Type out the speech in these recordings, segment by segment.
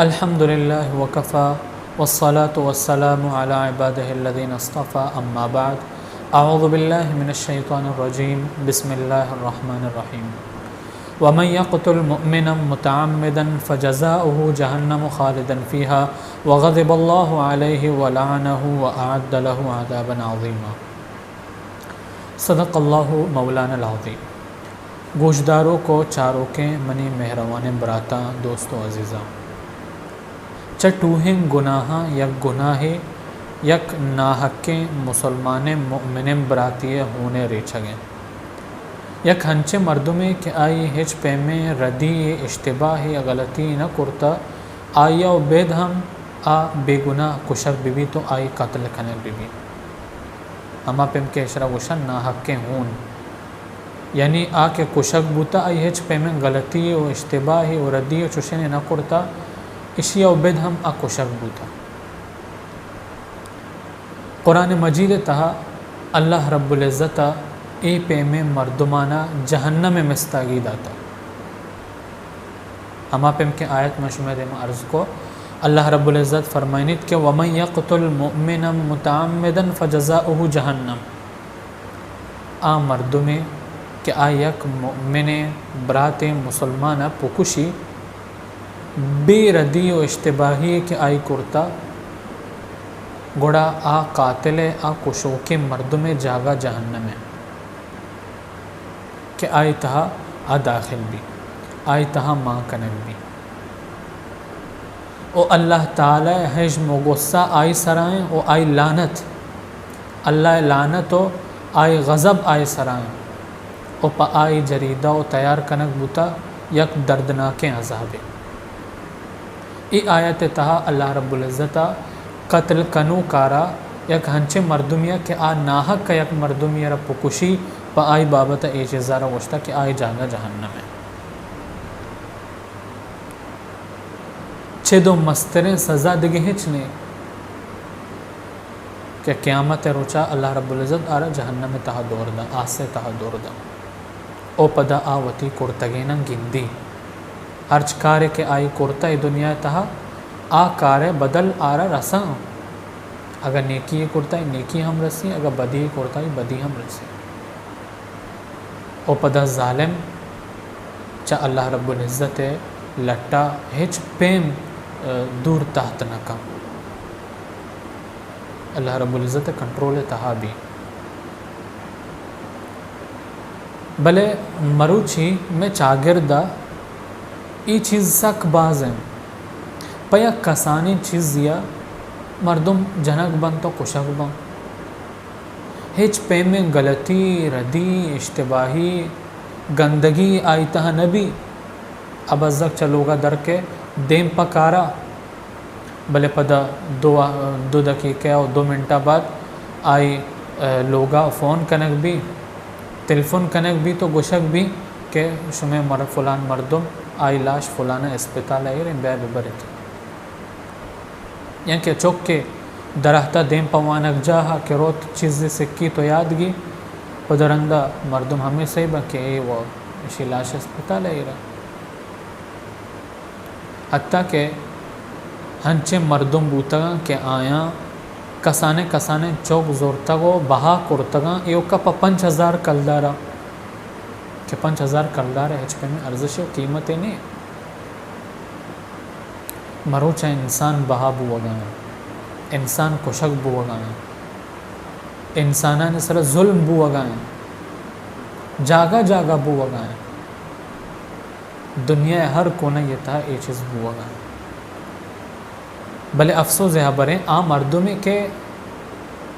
الحمد لله وكفى، والصلاة والسلام على عباده الذين اصطفى، أما بعد. أعوذ بالله من الشيطان الرجيم. بسم الله الرحمن الرحيم. ومن يقتل مؤمنا متعمدا فجزاؤه جهنم خالدا فيها وغضب الله عليه ولعنه وأعد له عذابا عظيما. صدق الله مولانا العظيم. گوشداروک و چاروکیں منی مہروانیں براتاں، دوست و عزیزاں، چہ ٹوہیں گناہاں یک گناہے یک ناحقیں مسلمانیں مؤمنیں براتی ءِ ہون ءِ ریچگ انت۔ یک ہنچیں مردمے کہ آئی ہچ پیمیں ردی ءُ اشتباہے یا غلطی نہ کرتہ، آئی ءَ ابید ہم آ بے گناہ کشگ بہ بیت و آئی قتل کنگ بہ بیت۔ ہما پیم کہ اشرا گوشن ناحقیں ہون، یعنی آ کہ کشگ بوتہ، آئی ہچ پیمیں غلطی و اشتباہے و ردی و چوشنے نہ کرتہ، اشی ءَ ابید ہم آ کشگ بوتہ۔ قرآن مجید ءِ تہا اللہ رب العزت ءَ اے پیمیں مردمانا جہنم ءِ مستاگی داتہ۔ ہما پیم کہ آیت من شمئے دیما عرض کو، اللہ رب العزت فرمائنیت کہ ومن یقتل مؤمنا متعمدا فجزاؤہ جہنم۔ آ مردمے کہ آ یک مؤمنیں براتیں مسلمان ءَ پکشی، بے ردی و اشتباہی کہ آئی کرتہ، گڑا آ قاتل ءِ، آ کشوکیں مردم ءِ جاگہ جہنم ءَ کہ آئی تہا آ داخل بی، آئی تہا مان کنگ بی۔ و اللہ تعالی ءِ ہژم و غصہ آئی سرا ایں و آئی لعنت، اللہ ءِ لعنت و آئی غضب آئی سرا ایں و پہ آئی جریدہ و تیار کنگ بوتہ یک دردناکیں عذابے۔ اے آیت ءِ تہا اللہ رب العزت ءَ قتل کنوکارا یک ہنچیں مردمے ءَ کہ آ ناحق ءَ یک مردمے ءَ را پکشی، پہ آئی بابت ءَ اے چیزا را گوشتہ کہ آئی جاگہ جہنم ءَ۔ چد و مستریں سزا دگہ ہچ نیں کہ قیامت ءِ روچا اللہ رب العزت آرا جہنم ءِ تہا دور داں، آس ءِ تہا دور داں۔ او پدا آ وتی کرتگیناں گندی۔ ہرچ کارے کہ آئی کرتہ اے دنیا ءِ تہا، آ کار ءِ بدل آرا رساں۔ اگہ نیکی یے کرتہ، اے نیکی ہم رسی، اگہ بدی یے کرتہ، اے بدی ہم رسی۔ او پدا ظالم چہ اللہ رب العزت ءِ لٹا ہچ پیم، ءَ، دور تحت نہ کن۔ اللہ رب العزت ءِ کنٹرول ءِ تہا بی۔ بلے مروچی مئے چاگرد ءَ اے چیز سک باز انت۔ پہ یک کسانیں چیزے ءَ مردم جنگ بنت و کشگ بنت۔ ہچ پیمیں غلطی، ردی، اشتباہی، گندگی آئی تہا نہ بی۔ ابزگ چہ لوگا در کئے دیم پہ کارا، بلے پدا دو، دو دقیقہ و دو منٹا بعد آئی، ءَ، لوگا فون کنگ بی، تلفون کنگ بی تو گوشگ بی کہ شمئے مر-، فلان مردم، آئی لاش فلانا اسپتال ءَ ایر انت، بیا ببرت۔ یا کہ چک کہ درہتا دیم پہ وانگجاہا کہ روت چیزے سکی تو یاد گی، پدا رندا مردم ہمے سہی بنت کہ اے و اشی لاش اسپتال ءَ ایرا۔ حتی کہ ہنچیں مردم بوتگاں کہ آیاں کسانیں کسانیں چک زرتگ و بہا کرتگاں ایوکا پہ پنچ ہزار کلدارا، کہ پنچ ہزار کلدار ءِ ہچ پیمیں ارزش و قیمتے نیں۔ مروچا انسان بہا بوگا انت، انسان کشگ بوگا انت، انسانانی سرا ظلم بوگا انت، جاگہ جاگہ بوگا انت۔ دنیا ءِ ہر کونے ءِ تہا اے چیز بوگا انت۔ بلے افسوز ءِ ہبریں آ مردمے کہ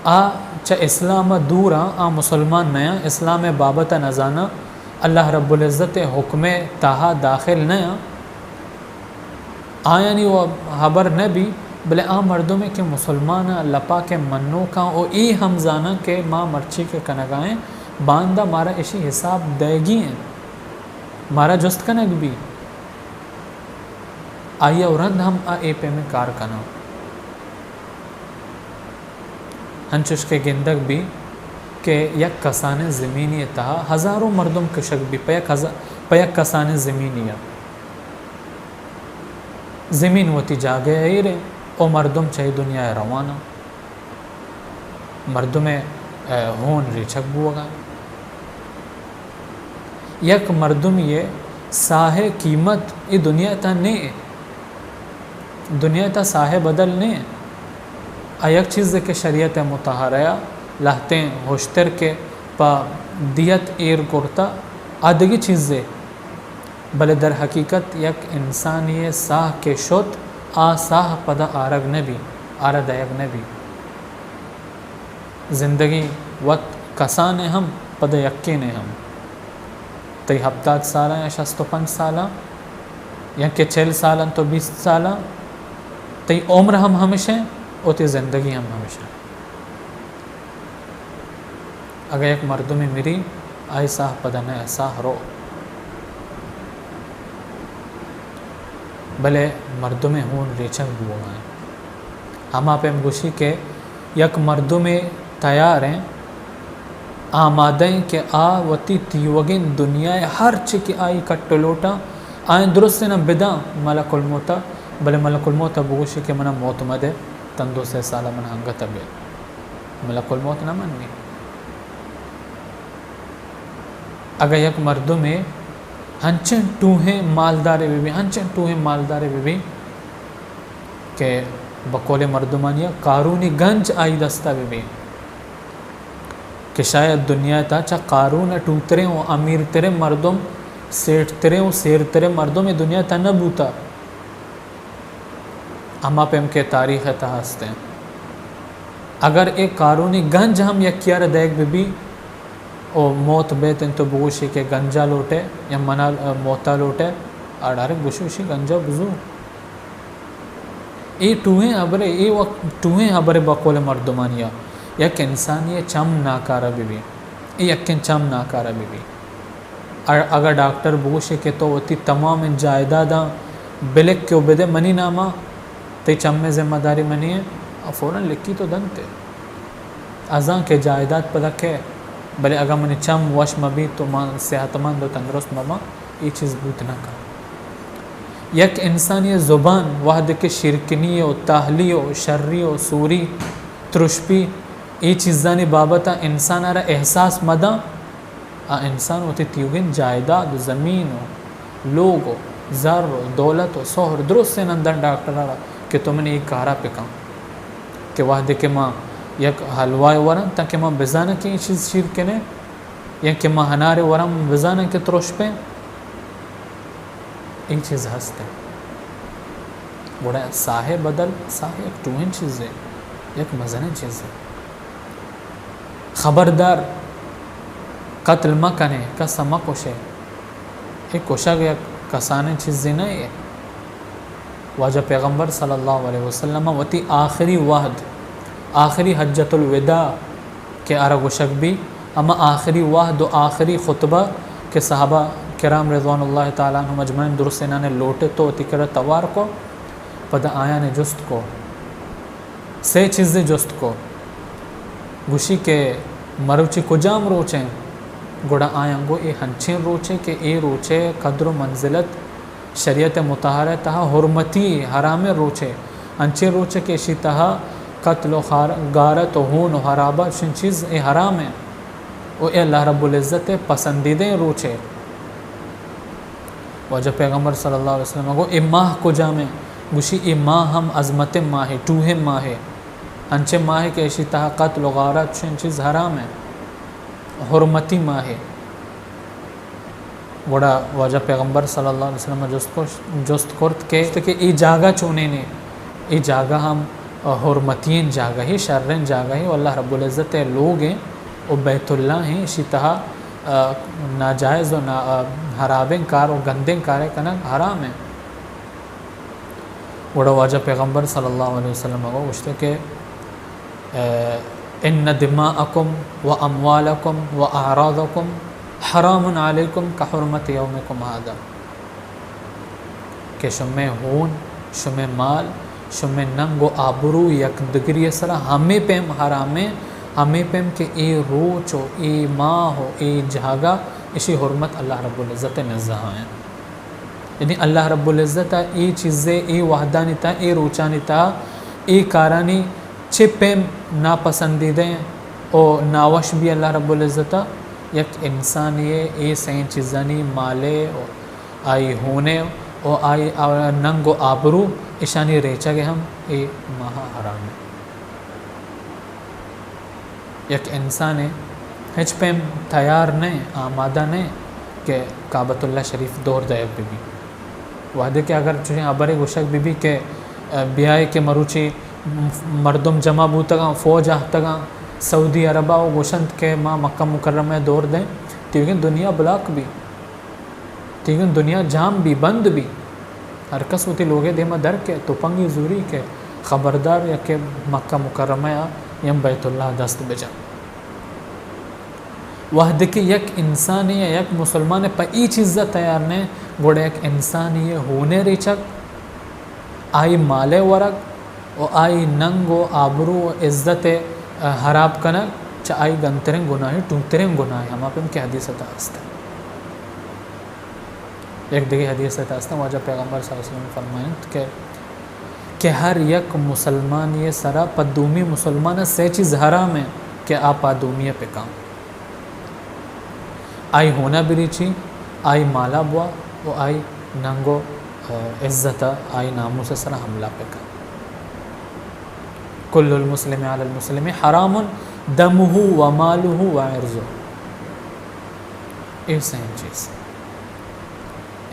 آ چہ اسلام ءَ دوراں، آ مسلمان نیاں، اسلام ءِ بابت ءَ نزاناں، اللہ رب العزت ءِ حکم ءِ تہا داخل نیاں، آیانی و ہبر نہ بی، بلے آ مردمے کہ مسلمان ءَ لپا کہ منوکاں و اے ہم زاناں کہ ما مرچی کہ کنگا ایں، باندا مارا اشی حساب دئیگی انت، مارا جست کنگ بی۔ آئی ءَ رند ہم آ اے پیمیں کار کناں۔ انچش کہ گندگ بی کہ یک کسانیں زمینی ءِ تہا ہزاروں مردم کشگ بی پہ یک ہزا-، پہ یک کسانیں زمینی ءَ۔ زمین وتی جاگہ ءَ ایر اِنت ءُ مردم چہ اے دنیا ءَ روان اَنت۔ مردم ءِ، ءِ، ہون ریچگ بوگ ءَ اِنت۔ یک مردمے ءِ ساہ ءِ قیمت اے دنیا ءِ تہا نہ اِنت۔ دنیا ءِ تہا ساہ ءِ بدل نہ اِنت۔ آ یک چیزے کہ شریعت مطہرہ ءَ لہتیں ہشتر کہ پہ دیت ایر کرتہ، آ دگہ چیزے۔ بلے در حقیقت یک انسانے ءِ ساہ کہ شت، آ ساہ پدا آرگ نہ بیت، آرا دئیگ نہ بیت۔ زندگی وت کسانیں ہم، پدا یکینیں ہم۔ تئی ہپتاد سالاں یا شست ءُ پنچ سالاں، یا کہ چل سالاں تو بیست سالاں، تئی عمر ہم ہمیش اِنت ءُ تئی زندگی ہم ہمیش اِنت۔ اگاں یک مردمے مری، آئی ساہ پدا نہ، ساہ رو۔ بلے مردم ءِ ہون ریچگ بوگ ءَ اِنت۔ ہما پیم گوشی کہ یک مردمے تیار اِنت، آمادہ اِنت کہ آ وتی تیوگیں دنیا ءِ ہر چی کہ آئی کٹ ءُ لوٹاں، آئی درستیناں بداں ملک الموت ءَ، بلے ملک الموت ءَ بگوشی کہ منا موت مدے، تاں دو سے سال ءَ من انگت ءَ بے۔ ملک الموت نہ منی۔ اگاں یک مردمے ہنچیں ٹوہیں مالدارے بہ بی، ہنچیں ٹوہیں مالدارے بہ بی کہ بقول مردمانی ءَ قارونی گنج آئی دست ءَ بہ بی کہ شاید دنیا ءِ تہا چہ قارون ءَ ٹوتریں ءُ امیرتریں مردم، سیٹھ تریں ءُ سیرتریں مردم اے دنیا ءِ تہا نہ بوتہ۔ ہما پیم کہ تاریخ ءِ تہا ہست اِنت۔ اگر اے قارونی گنج ہم یکے ءَ را دئیگ بہ بی ءُ موت بیت اِنت ءُ بگوشی کہ گنجا لوٹے یا منا، موتا لوٹے، آ ڈائریکٹ گوشی، گوشی گنجا بزو۔ اے ٹوہیں ہبرے، اے وت ٹوہیں ہبرے بقول مردمانی ءَ۔ یک انسانے ءِ چم ناکارہ بہ بی، اے یکیں چم ناکارہ بہ بی۔ ا-، اگاں ڈاکٹر بگوشے کہ تو وتی تمامیں جائیداداں بلک ءُ بدے منی نام ءَ، تئی چم ءِ ذمہ داری منی اِنت، آ فوراً لکیت ءُ دنت ئے۔ آ زانت کہ جائیداد پدا کئے، بلے اگاں منی چم وش مہ بیت ءُ من صحت مند ءُ تندرست مہ باں، اے چیز بوت نہ کنت۔ یک انسانے ءِ زبان وہدے کہ شیرکنی ءُ تاہلی ءُ شری ءُ سوری، ترشپی، اے چیزانی بابت ءَ انسان ءَ را احساس مہ داں، آ انسان وتی تیوگیں جائیداد ءُ زمین ءُ لوگ ءُ زر ءُ دولت ءُ سہر درستیناں دنت ڈاکٹر ءَ را کہ تو منی اے کار ءَ بکن، کہ وہدے کہ ما یک حلوائے وراں تاکہ ما بزاناں کہ اے چیز شیرکن اِنت، یا کہ ما انارے وراں بزاناں کہ ترشپ اِنت۔ اے چیز ہست اِنت۔ گڑا ساہ ءِ بدل، ساہ یک ٹوہیں چیزے، یک مزنیں چیزے۔ خبردار، قتل مہ کنے، کس ءَ مہ کشے۔ اے کشگ یک کسانیں چیزے نہ اِنت۔ واجہ پیغمبر صلی اللہ علیہ وسلم ءَ وتی آخری وہد، آخری حجۃ الوداع کہ آرا گوشگ بی، ہما آخری وہد ءُ آخری خطبہ کہ صحابہ کرام رضوان اللہ تعالی عنہم اجمعین درستیناں لوٹت ءُ وتی کرا توار کو، پدا آیاں جست کو، سے چیزے جست کو، گوشی کہ مروچی کجام روچ اِنت؟ گڑا آیاں گو اے ہنچیں روچے کہ اے روچے قدر ءُ منزلت شریعت مطہرہ ءِ تہا حرمتی، حرامیں روچے، انچیں روچے کہ اشی تہا قتل ءُ خار-، غارت ءُ ہون ءُ ہرابہ، چشیں چیز اے حرام اِنت ءُ اے اللہ رب العزت ءِ پسندیدہ روچے۔ واجہ پیغمبر صلی اللہ علیہ وسلم ءَ گو، اے ماہ کجام اِنت؟ گوشی، اے ماہ ہم عظمتیں ماہے، ٹوہیں ماہے، انچیں ماہے کہ اشی تہا قتل ءُ غارت، چشیں چیز حرام اِنت، حرمتی ماہے۔ گڑا واجہ پیغمبر صلی اللہ علیہ وسلم ءَ جست کو-، جست کرت کہ، کہ اے جاگہ چونیں اِنت؟ اے جاگہ ہم حرمتیں جاگہے، شریں جاگہے ءُ اللہ رب العزت ءِ لوگ اِنت ءُ بیت اللہ اِنت، اشی تہا، آ، ناجائز ءُ نا-، آ، ہرابیں کار ءُ گندیں کارے کنگ حرام اِنت۔ گڑا واجہ پیغمبر صلی اللہ علیہ وسلم ءَ گوشت کہ، اے، ان دماءکم و اموالکم و اعراضکم حرام علیکم کحرمت یومکم ھذا، کہ شمئے ھون، شمئے مال، شمئے ننگ و آبرو یک دگری ءِ سرا ھمے پیم حرام ایں، ھمے پیم کہ اے روچ و اے ماہ و اے جاگہ، اشی حرمت اللہ رب العزت ءِ نزّ ءَ ایں۔ یعنی اللہ رب العزت ءَ اے چیزے، اے وہدانی تہا، اے روچانی تہا، اے کارانی چہ پیم ناپسندیدہ ایں و ناوش بی اللہ رب العزت ءَ، یک انسانے ءِ اے سئیں چیزانی، مالے و آئی ہونے و آئی آ-، ننگ و آبرو، اشانی ریچگ ہم اے ماہ ءَ حرام ایں۔ یک انسانے ہچ پیم تیار نہ ایں، آمادہ نہ ایں کہ کعبۃ اللہ شریف دور دئیگ بہ بی۔ وہدے کہ اگر چوشیں ہبرے گوشگ بہ بی کہ، ءَ، بیائے کہ مروچی مردم جمع بوتگاں، فوج آہتگاں سعودی عرب ءَ و گوشنت کہ ما مکہ مکرمہ ءَ دور دئیں، تیوگیں دنیا بلاک بی۔ تیوگیں دنیا جام بی، بند بی۔ ہر کس وتی لوگے دیما در کئے، تپنگی زوری کہ خبردار، یا کہ مکہ مکرمہ ءَ یا بیت اللہ دست بجن۔ وہدے کہ یک انسانے یا یک مسلمانے پہ ای چیز ءَ تیار نہ، گڑا یک انسانے ءِ ہونے ریچگ، آئی مالے ورگ، و آئی ننگ و آبرو و عزت ءِ، ءَ، ہراب کنگ چہ آئی گنتریں گناہے، ٹوتریں گناہے، ہما پیم کہ حدیث ءِ تہا است۔ یک دگہ حدیث ءِ تہا است، واجہ پیغمبر صلی اللہ علیہ وسلم فرمائنت کہ، کہ ہر یک مسلمانے ءِ سرا پہ دومی مسلمان ءَ سئے چیز حرام ایں کہ آ پہ دومی ءَ پکاں۔ آئی ہونا بریچی، آئی مالا بوا و آئی ننگ و، ءَ، عزت ءَ، آئی ناموس ءِ سرا حملہ پکن۔ کل المسلم علی المسلم حرام دمہ و مالہ و عرضہ۔ اے سئیں چیز۔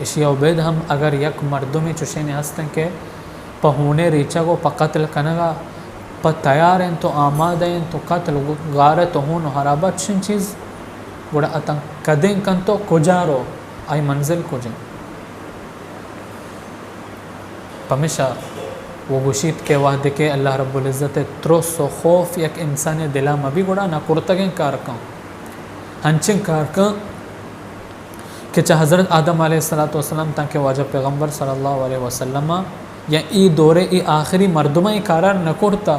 اشی ءَ ابید ہم اگر یک مردمے چوشیں ہستیں کہ پہ ہونے ریچگ و پہ قتل کنگا پہ تیار انت و آمادہ انت و قتل و غارت و ہون و ہرابہ چشیں چیز، گڑا اتاں کدیں کنت و کجا رو، آئی منزل کجیں؟ پمیشا وہ گوشیت کہ وہدے کہ اللہ رب العزت ءِ ترس و خوف یک انسانے دلا مبی، گڑا نہ کرتگیں کار کن۔ ہنچیں کار کن کہ چہ حضرت آدم علیہ الصلوۃ والسلام تاں کہ واجہ پیغمبر صلی اللہ علیہ وسلم ءَ یا ای دور ءِ ای آخری مردماں ای کارار نہ کرتا،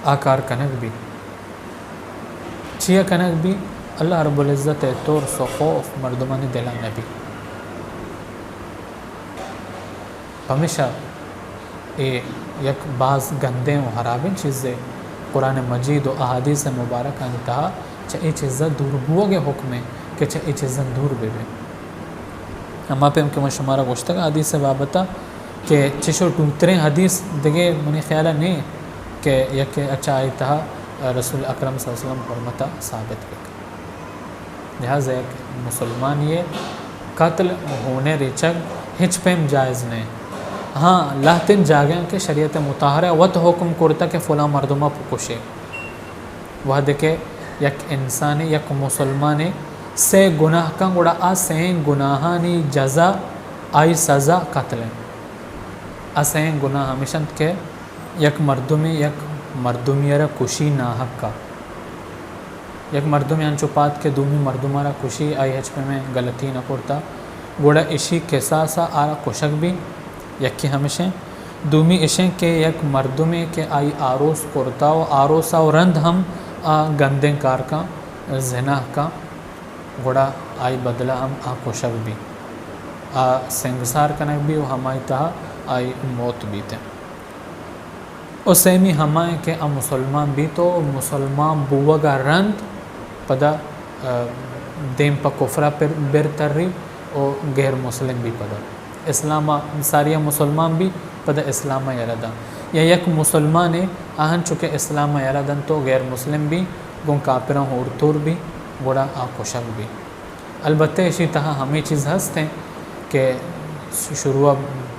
آ کار کنگ بی۔ چیا کنگ بی؟ اللہ رب العزت ءِ ترس و خوف مردمانی دلا نبی۔ پمیشا اے یک باز گندیں و ہرابیں چیزے۔ قرآن مجید و احادیث مبارکانی تہا چہ اے چیزا دور بوگ ءِ حکم ایں کہ چہ اے چیزاں دور بہ بیں۔ ہما پیم کہ من شمارا گوشتگ حدیث ءِ بابت ءَ کہ چشو ٹوتریں حدیث دگہ منی خیال ءَ نیں کہ یکے اچ آئی تہا رسول اکرم صلی اللہ علیہ وسلم حرمت ءَ ثابت بہ لہذا یک مسلمانے ءِ قتل و ہونے ریچگ ہچ پیم جائز نہ۔ ہاں، لہتیں جاگہاں کہ شریعت مطہرہ وت حکم کرتا کہ فلاں مردم ءَ بکشے۔ وہدے کہ یک انسانے، یک مسلمانے سئے گناہ کن، گڑا آ سئیں گناہانی جزا، آئی سزا قتل انت۔ آ سئیں گناہ ہمیش انت کہ یک مردمے یک مردمی ءَ را کشی ناحق ءَ۔ یک مردمے انچو پاد کہ دومی مردم ءَ را کشی، آئی ہچ پیمیں غلطی نہ کرتا، گڑا اشی قصاص ءَ آ را کشگ بی۔ یکے ہمیش انت۔ دومی اش انت کہ یک مردمے کہ آئی آروس کرتا و آروس ءَ رند ہم آ گندیں کار کن، زنا کن، گڑا آئی بدلہ ہم آ کشگ بی، آ سنگسار کنگ بی و ہمائی تہا آئی موت بیت۔ و سیمی ہما انت کہ آ مسلمان بیت و مسلمان بوگ ءَ رند پدا، ءَ، دیم پہ کفر ءَ پر، بر تری و غیر مسلم بی پدا۔ اسلام ءَ ساری ءَ مسلمان بی، پدا اسلام ءَ یلہ داں۔ یا یک مسلمانے آ انچو کہ اسلام ءَ یلہ دنت و غیر مسلم بی، گوں کافراں ہور تور بی، گڑا آ کشگ بی۔ البتہ اشی تہا ہمے چیز ہست انت کہ شروع ءَ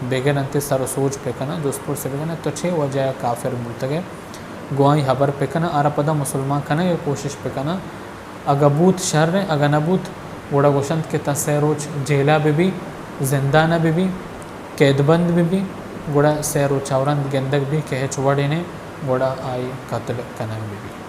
بگر انت سر و سوج بکناں، جست پرس بکناں، تو چے وجہ ءَ کافر بوتگ ئے؟ گوں آئی ہبر بکناں، آرا پدا مسلمان کنگ ءِ کوشش بکناں۔ اگہ بوت شر انت، اگہ نہ بوت گڑا گوشنت کہ تاں سئے روچ جیل ءَ بہ بی، زندان ءَ بہ بی، قیدبند بہ بی، گڑا سئے روچ ءَ رند گندگ بی کہ ہچ وڑے نہ، گڑا آئی قتل کنگ بہ بی۔